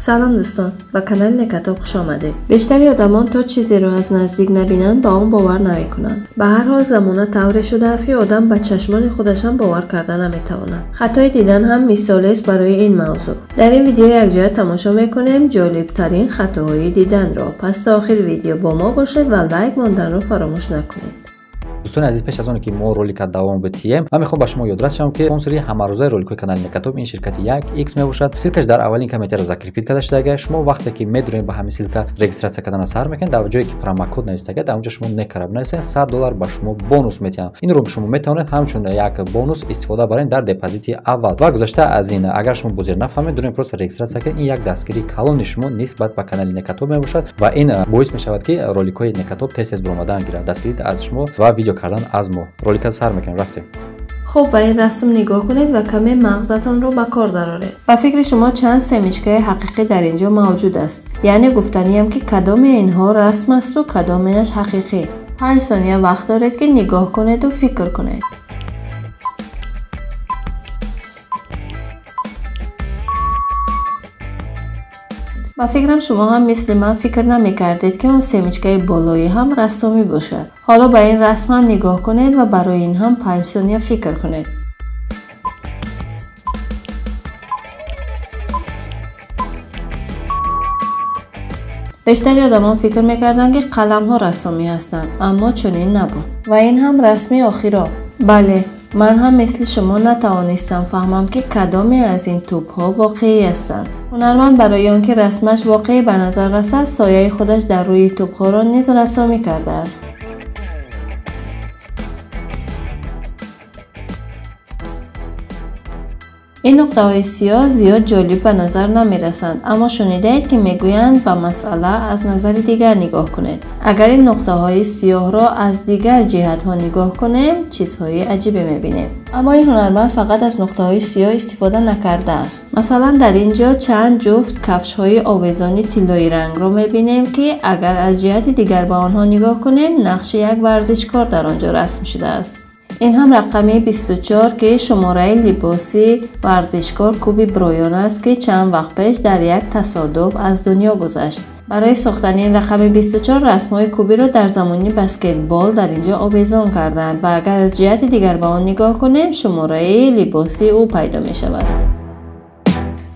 Салом дӯстон, ба канали Некатоб хуш омадед. Бештари одамон то чизеро аз наздик набинанд, ба он бовар намекунанд. Ба ҳар ҳол замона тавре шудааст, ки одам ба чашмони худаш ҳам бовар карда наметавонад. Хатои дидан ҳам мисолест барои ин мавзӯъ. Дар ин видео якҷоя тамошо мекунем ҷолибтарин хатоҳои диданро. Пас то охири видео бо мо бошед ва лайк монданро фаромӯш накунед. Дӯстони азиз, пеш аз оне ки мо ролика давом бидиҳем, ман мехоҳам ба шумо ёдрас шавам, ки спонсори ҳамарӯзаи роликҳои канали Некатоб ин ширкати 1X мебошад. Ссылка ш дар аввалин комментария закрепить карда шудага. Шумо вақте ки медурем, ба ҳамин ссылка регистрация кардана сар мекунед, дар ҷое ки промокод навистага, дар онҷо шумо некара бинависед, $100 ба шумо бонус метиҳам. Инро шумо метавонед ҳамчун як бонус истифода баред дар депозити аввал. Ва гузашта аз ин, агар шумо бозир нафаҳмед, дурем просто регистрация кунед. Ин як дастгирии калони шумо нисбат ба канали Некатоб мебошад ва ин боис мешавад, ки роликҳои Некатоб тез тез баромадан гирад. Дастгирӣ аз шумо ва видео кардан аз мо. Ролика сар мекунем, рафтем. Хуб, ба ин расм нигоҳ кунед ва каме мағзатонро ба кор дароред. Ба фикри шумо чанд семечка и ҳақиқӣ дар ин ҷо мавҷуд аст? Яъне гуфтаниям, ки кадоме инҳо расм асту кадомеаш ҳақиқӣ. 5 сония вақт доред, ки нигоҳ кунеду фикр кунед. Ба фикрам, шумо ҳам мисли ман фикр намекардед, ки он семечка и болоӣ ҳам рассомӣ бошад. Ҳоло ба ин расм ҳам нигоҳ кунед ва барои ин ҳам 5 сония фикр кунед. Бештари одамон фикр мекарданд, ки қаламҳо рассомӣ ҳастанд, аммо чунин набуд. Ва ин ҳам расми охирон. Бале, ман ҳам мисли шумо натавонистам фаҳмам, ки кадоме аз ин тӯбҳо воқеӣ ҳастанд. Ҳунарманд барои он ки расмаш воқеӣ ба назар расад, сояи худаш дар рӯи тӯбҳоро низ рассомӣ кардааст. Ин нуқтаҳои сиёҳ зиёд ҷолиб ба назар намерасанд, аммо шунидаед, ки мегӯянд ба масъала аз назари дигар нигоҳ кунед? Агар ин нуқтаҳои сиёҳро аз дигар ҷиҳатҳо нигоҳ кунем, чизҳои аҷибе мебинем. Аммо ин ҳунарманд фақат аз нуқтаҳои сиёҳ истифода накардааст. Масалан, дар ин ҷо чанд ҷуфт кафшҳои овезони тиллоирангро мебинем, ки агар аз ҷиҳати дигар ба онҳо нигоҳ кунем, нақши як варзишкор дар он ҷо расм шудааст. Ин ҳам рақами 24, ки шумораи либоси варзишкор Коби Брайант аст, ки чанд вақт пеш дар як тасодуф аз дунё гузашт. Барои сохтани ин рақами 24 расмҳои Кобиро дар замони баскетбол дар ин ҷо овезон карданд ва агар аз ҷиҳати дигар ба он нигоҳ кунем, шумораи либоси ӯ пайдо мешавад.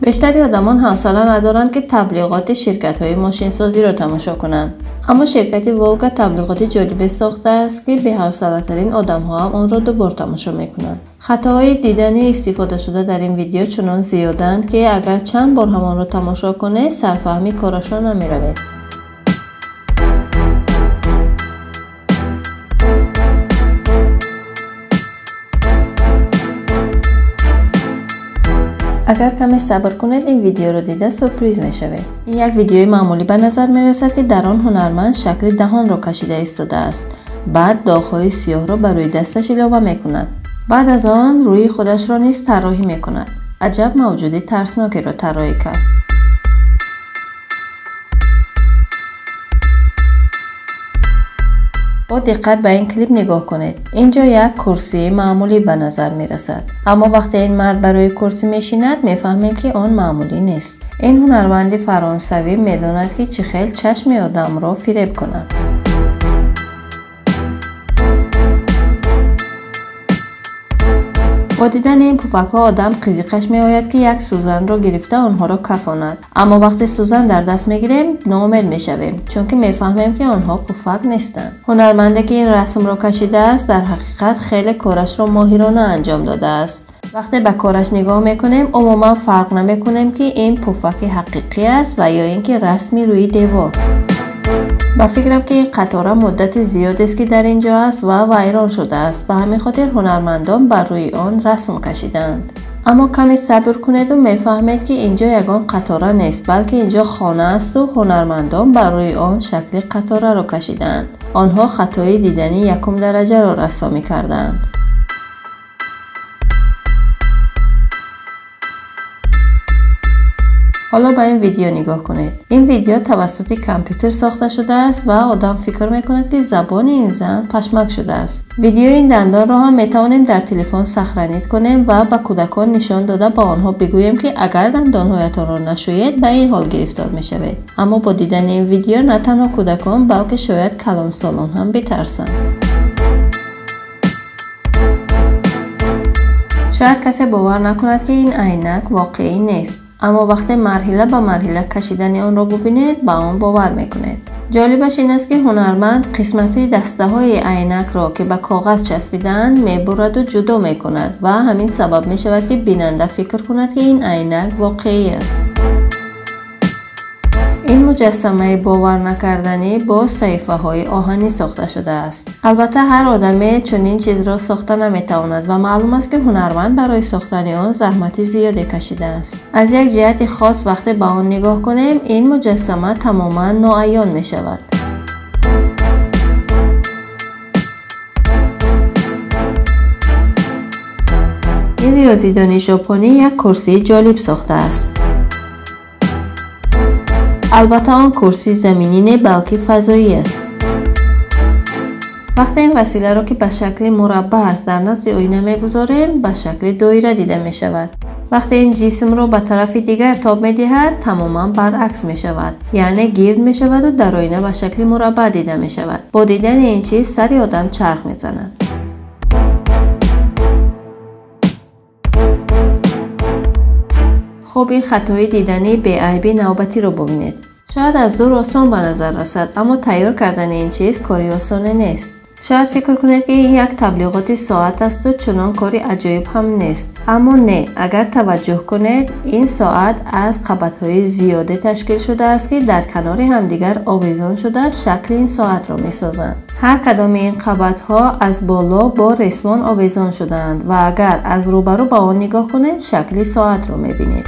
Бештари одамон ҳавсала надоранд, ки таблиғоти ширкатҳои мошинсозиро тамошо кунанд, аммо ширкати Волга таблиғоти ҷолибе сохтааст, ки беҳавсалатарин одамҳо ҳам онро дубор тамошо мекунанд. Хатоҳои дидани истифодашуда дар ин видео чунон зиёданд, ки агар чанд бор ҳам онро тамошо кунед, сарфаҳми корашро намеравед. Агар каме сабр кунед, ин видеоро дида сюрприз мешавед. Ин як видеои маъмулӣ ба назар мерасад, ки дар он ҳунарманд шакли даҳонро кашида истодааст. Баъд доғҳои сиёҳро ба рӯи дасташ илова мекунад. Баъд аз он рӯи худашро низ тарроҳӣ мекунад. Аҷаб мавҷуди тарснокеро тарроҳӣ кард! Бо диққат ба ин клип нигоҳ кунед. Ин ҷо як курсии маъмулӣ ба назар мерасад, аммо вақте ин мард ба рӯи курсӣ мешинад, мефаҳмем, ки он маъмулӣ нест. Ин ҳунарманди фаронсавӣ медонад, ки чӣ хел чашми одамро фиреб кунад. Бо дидани ин пуфакҳо одам қизиқаш меояд, ки як сӯзанро гирифта онҳоро кафонад, аммо вақте сӯзан дар даст мегирем, ноумед мешавем, чунки мефаҳмем, ки онҳо пуфак нестанд. Ҳунарманде, ки ин расмро кашидааст, дар ҳақиқат хеле корашро моҳирона анҷом додааст. Вақте ба кораш нигоҳ мекунем, умуман фарқ намекунем, ки ин пуфаки ҳақиқӣ аст ва ё ин ки расми рӯи девор. Ба фикрам, ки ин қатора муддати зиёдест, ки дар ин ҷо аст ва вайрон шудааст. Ба ҳамин хотир ҳунармандон бар рӯи он расм кашидаанд. Аммо каме сабр кунеду мефаҳмед, ки ин ҷо ягон қатора нест, балки ин ҷо хона асту ҳунармандон бар рӯи он шакли қатораро кашидаанд. Онҳо хатои дидани якум дараҷаро рассомӣ кардаанд. Ҳоло ба ин видео нигоҳ кунед. Ин видео тавассути компютер сохта шудааст ва одам фикр мекунад, ки забони ин зан пашмак шудааст. Видеои ин дандонро ҳам метавонем дар телефон сохранить кунем ва ба кӯдакон нишон дода ба онҳо бигӯем, ки агар дандонҳоятонро нашӯед, ба ин ҳол гирифтор мешавед. Аммо бо дидани ин видео на танҳо кӯдакон, балки шояд калонсолон ҳам битарсанд. Шояд касе бовар накунад, ки ин айнак воқеӣ нест, аммо вақте марҳила ба марҳила кашидани онро бубинед, ба он бовар мекунед. Ҷолибаш ин аст, ки ҳунарманд қисмати дастаҳои айнакро, ки ба коғаз часпидаанд, мебураду ҷудо мекунад ва ҳамин сабаб мешавад, ки бинанда фикр кунад, ки ин айнак воқеӣ аст. Ин муҷассамаи боварнакарданӣ бо саҳифаҳои оҳанӣ сохта шудааст. Албатта, ҳар одаме чунин чизро сохта наметавонад ва маълум аст, ки ҳунарманд барои сохтани он заҳмати зиёде кашидааст. Аз як ҷиҳати хос вақте ба он нигоҳ кунем, ин муҷассама тамоман ноаён мешавад. Ин риёзидони жопонӣ як курсии ҷолиб сохтааст. Албатта, он курсии заминӣ не, балки фазоӣ аст. Вақте ин василаро, ки ба шакли мураббаъ аст, дар назди оина мегузорем, ба шакли доира дида мешавад. Вақте ин ҷисмро ба тарафи дигар тоб медиҳад, тамоман баръакс мешавад, яъне гирд мешаваду дар оина ба шакли мураббаъ дида мешавад. Бо дидани ин чиз сари одам чарх мезанад. Хуб, ин хатои дидани беайби навбатиро бубинед. Шояд аз дур осон ба назар расад, аммо тайёр кардани ин чиз кори осоне нест. Шояд фикр кунед, ки ин як таблиғоти соат асту чунон кори аҷоиб ҳам нест. Аммо не, агар таваҷҷӯҳ кунед, ин соат аз қабатҳои зиёде ташкил шудааст, ки дар канори ҳамдигар овезон шуда шакли ин соатро месозанд. Ҳар кадоми ин қабатҳо аз боло бо ресмон овезон шудаанд ва агар аз рӯбарӯ ба он нигоҳ кунед, шакли соатро мебинед.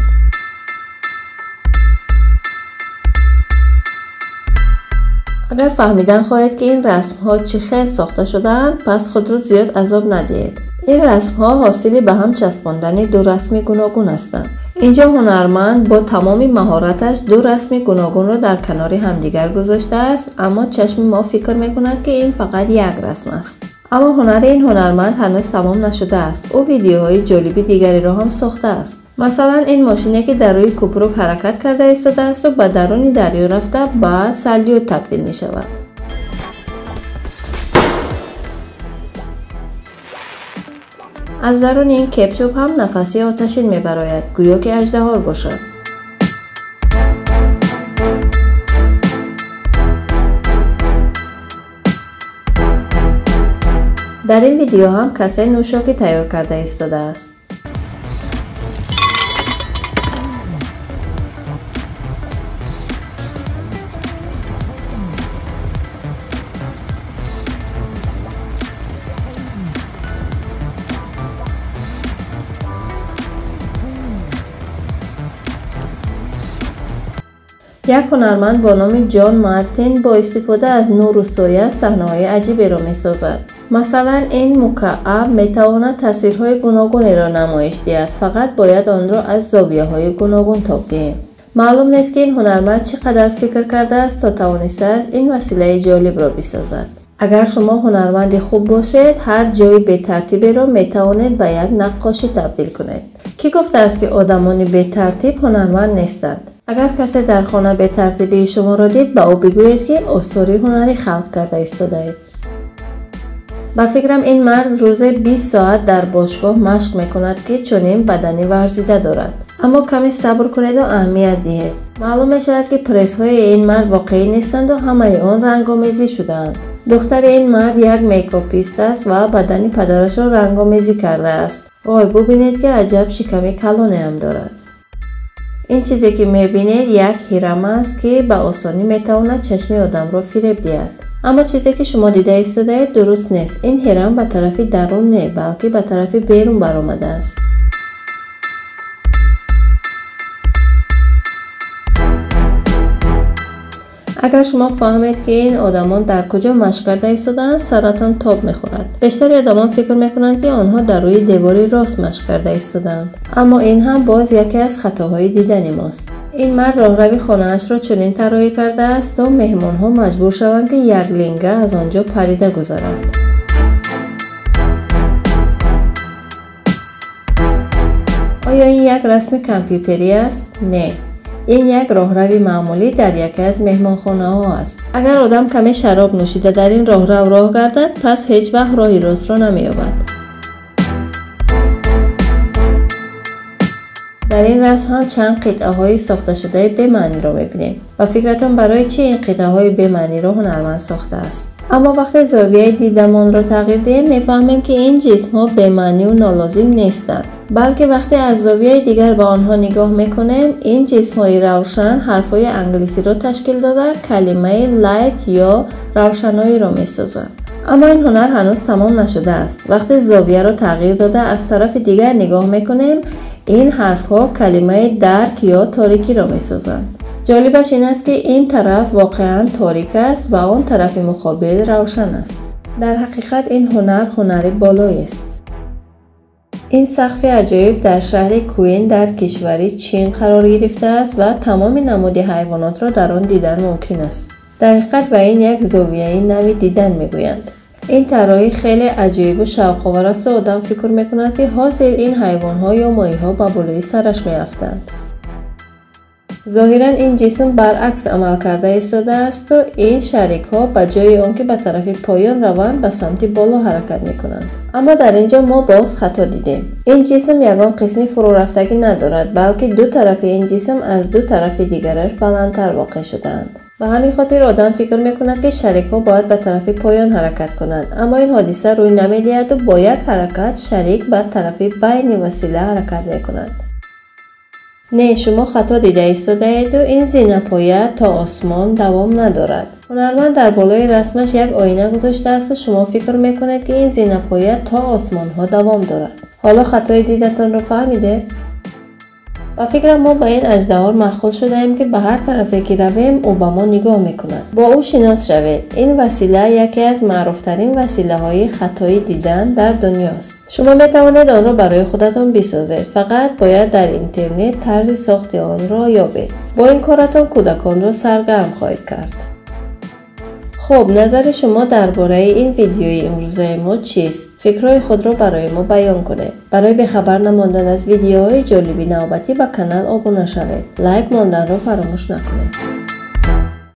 Агар фаҳмидан хоҳед, ки ин расмҳо чӣ хел сохта шудаанд, пас худро зиёд азоб надиҳед. Ин расмҳо ҳосили ба ҳам часпондани ду расми гуногун ҳастанд. Инҷо ҳунарманд бо тамоми маҳораташ ду расми гуногунро дар канори ҳамдигар гузоштааст, аммо чашми мо фикр мекунад, ки ин фақат як расм аст. Аммо ҳунари ин ҳунарманд ҳанӯз тамом нашудааст. Ӯ видеоҳои ҷолиби дигареро ҳам сохтааст. Масалан, ин мошине, ки дар рӯи кӯпрук ҳаракат карда истодаасту ба даруни дарё рафта ба салют табдил мешавад. Аз даруни ин кетчуп ҳам нафаси оташин мебарояд, гӯё ки аждаҳор бошад. Дар ин видео ҳам касе нӯшокӣ тайёр карда истодааст. Як ҳунарманд бо номи Ҷон Мартин бо истифода аз нуру соя саҳнаҳои аҷиберо месозад. Масалан, ин мукааб метавонад тасвирҳои гуногунеро намоиш диҳад, фақат бояд онро аз зовияҳои гуногун тоб диҳем. Маълум нест, ки ин ҳунарманд чӣ қадар фикр кардааст, то тавонистааст ин василаи ҷолибро бисозад. Агар шумо ҳунарманди хуб бошед, ҳар ҷои бетартиберо метавонед ба як наққошӣ табдил кунед. Кӣ гуфтааст, ки одамони бетартиб ҳунарманд нестанд? Агар касе дар хона бетартибии шуморо дид, ба ӯ бигӯед, ки осори ҳунарӣ халқ карда истодаед. Ба фикрам, ин мард рӯзе 20 соат дар бошгоҳ машқ мекунад, ки чунин бадани варзида дорад. Аммо каме сабр кунеду аҳамият диҳед. Маълум мешавад, ки прессҳои ин мард воқеӣ нестанду ҳамаи он рангомезӣ шудаанд. Духтари ин мард як мейкопист аст ва бадани падарашро рангомезӣ кардааст. Вой, бубинед, ки аҷаб шиками калоне ҳам дорад. Ин чизе, ки мебинед, як ҳирам аст, ки ба осонӣ метавонад чашми одамро фиреб диҳад. Аммо чизе, ки шумо дида истодаед, дуруст нест. Ин ҳирам ба тарафи дарун не, балки ба тарафи берун баромадааст. Агар шумо фаҳмед, ки ин одамон дар куҷо машқ карда истодаанд, саратон тоб мехӯрад. Бештари одамон фикр мекунанд, ки онҳо дар рӯи девори рост машқ карда истодаанд. Аммо ин ҳам боз яке аз хатоҳои дидани мост. Ин мард роҳрави хонаашро чунин тарроҳӣ кардааст, то меҳмонҳо маҷбур шаванд, ки як линга аз он ҷо парида гузаранд. Оё ин як расми компютерӣ аст? Не. Ин як роҳрави маъмулӣ дар яке аз меҳмонхонаҳо аст. Агар одам каме шароб нӯшида дар ин роҳрав роҳ гардад, пас ҳеҷ вақт роҳи ростро намеёбад. Дар ин расм ҳам чанд қитъаҳои сохташудаи бемаъниро мебинем. Ба фикратон барои чӣ ин қитъаҳои бемаъниро ҳунарманд сохтааст? Аммо вақте зовияи дидамонро тағйир диҳем, мефаҳмем, ки ин ҷисмҳо бемаъниву нолозим нестанд, балки вақте аз зовияи дигар ба онҳо нигоҳ мекунем, ин ҷисмҳои равшан ҳарфҳои англисиро ташкил дода, калимаи light ё равшаноиро месозанд. Аммо ин ҳунар ҳанӯз тамом нашудааст. Вақте зовияро тағйир дода аз тарафи дигар нигоҳ мекунем, ин ҳарфҳо калимаи дарк ё торикиро месозанд. Ҷолибаш ин аст, ки ин тараф воқеан торик аст ва он тарафи муқобил равшан аст. Дар ҳақиқат ин ҳунар ҳунари болоест. Ин сақфи аҷоиб дар шаҳри Куин дар кишвари Чин қарор гирифтааст ва тамоми намуди ҳайвонотро дар он дидан мумкин аст. Дар ҳақиқат ба ин як зовияи нави дидан мегӯянд. Ин тарроҳӣ хеле аҷоибу шавқовар асту одам фикр мекунад, ки ҳозир ин ҳайвонҳо ё моҳиҳо ба болои сараш меафтанд. Зоҳиран ин ҷисм баръакс амал карда истодаасту ин шарикҳо ба ҷои он ки ба тарафи поён раванд, ба самти боло ҳаракат мекунанд. Аммо дар ин ҷо мо боз хато дидем. Ин ҷисм ягон қисми фурӯрафтагӣ надорад, балки ду тарафи ин ҷисм аз ду тарафи дигараш баландтар воқеъ шудаанд. Ба ҳамин хотир одам фикр мекунад, ки шарикҳо бояд ба тарафи поён ҳаракат кунанд, аммо ин ҳодиса рӯй намедиҳаду бо як ҳаракат шарик ба тарафи байни васила ҳаракат мекунад. Не, шумо хато дида истодаеду ин зинапоя то осмон давом надорад. Ҳунарманд дар болои расмаш як оина гузоштаасту шумо фикр мекунед, ки ин зинапоя то осмонҳо давом дорад. Ҳоло хатои дидатонро фаҳмидед? Ба фикрам мо ба ин аждаҳор маъқул шудаем, ки ба ҳар тарафе ки равем, ӯ ба мо нигоҳ мекунад. Бо ӯ шинос шавед. Ин васила яке аз маъруфтарин василаҳои хатои дидан дар дунёст. Шумо метавонед онро барои худатон бисозед. Фақат бояд дар интернет тарзи сохти онро ёбед. Бо ин коратон кӯдаконро саргарм хоҳед кард. Хуб, назари шумо дар бораи ин видеои имрӯзаи мо чист? Фикрҳои худро барои мо баён кунед. Барои бехабар намондан аз видеоҳои ҷолиби навбатӣ ба канал обуна шавед. Лайк монданро фаромӯш накунед.